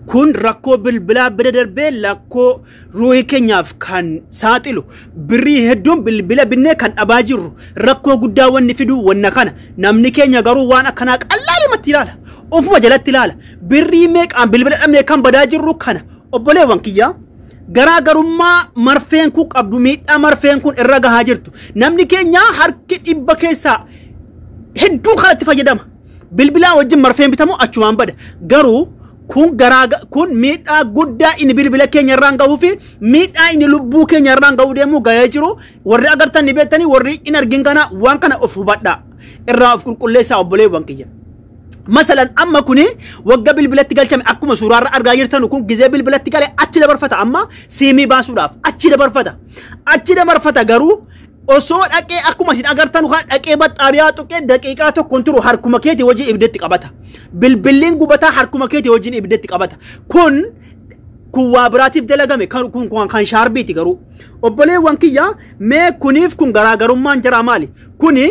Kun rakkoo bilbilaa bira darbee lakkoo ruuhii keenyaaf kan saaxilu, birrii hedduun bilbila binnee kan dhabaa jirru, rakkoo guddaa wanni fidu wanna kana. Namni keenya garuu waan akkanaa qallaalumatti ilaala. Ofuma jalatti ilaala. Birrii meeqaan bilbila dhabnee kan badaa jirru kana. Obboleewwan kiyyaa, garaagarummaa marfeen kun qabdu, miidhaa marfeen kun irra gahaa jirtu. Namni keenya harki 100 keessaa hedduu kanatti fayyadama. Bilbilaa wajjin marfeen bitamu achumaan bada. Garuu kun garaa kun miidhaa guddaa inni bilbila keenya irraan gahuu fi miidhaa inni lubbuu keenya irraan gahuu deemu gahee jiru warri agartan ni beektanii, warri hin argin kana waan kana of hubadhaa. Irraa of qulqulleessaa, obboleewwan kiyya. Masalan amma kuni wagga bilbilatti galchame, akkuma suuraarra argaa jirtan kun, gizee bilbilatti galee achi dabarfata, amma siimii baasuudhaaf achi dabarfata. Achi dabarfata, garuu osoo dhaqee akkuma isin agartan kan dhaqee baxxaariyaa tuqee daqiiqaa tokkoon turu harkuma keetii wajjin ibiddatti qabata. Bilbilliin gubataa harkuma keetii wajjin ibiddatti qabata. Kun waa biraatiif dalagame, kan kun kan shaarbiiti garuu. Obboleewwan kiyya, mee kuniif kun garaagarummaan jira maali? Kuni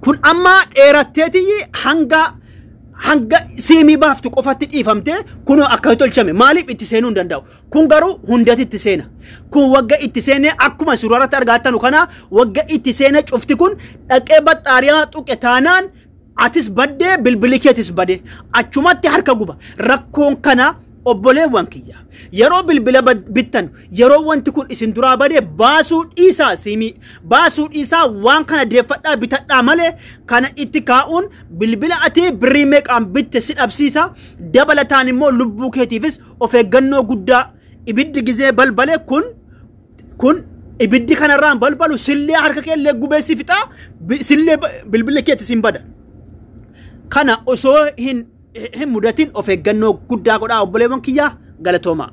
kun amma dheeratteetii hanga siimii baaftu qofatti dhiifamtee kunoo akka tolchame, maaliif itti seenuu hin danda'u? Kun garuu hundatti itti seena. Kun wagga itti seenee, akkuma suurarratti argattanu kana, wagga itti seene cufti kun dhaqee baxxaariyaa tuqe taanaan atis baddee, bilbilli keetis badee achumatti harka guba. Rakkoon kana, obboleewwan kiyya, yeroo bilbila bittan, yeroo wanti kun isin duraa badee, baasuu dhiisaa, siimii baasuu dhiisaa, waan kana deeffadhaa bitadhaa malee kana itti kaa'uun bilbila ati birrii meeqaan bitte si dhabsiisa. Dabalataan immoo lubbuu keetiifis of eeggannoo guddaa. Ibiddi gizee balbale kun ibiddi kanarraan balbalu sillee harka keellee gubee si fixaa, sillee bilbilli keetti sin bada. Kana osoo hin mudatin of eeggannoo guddaa godhaa, obboleewwan kiyyaa, galatoomaa.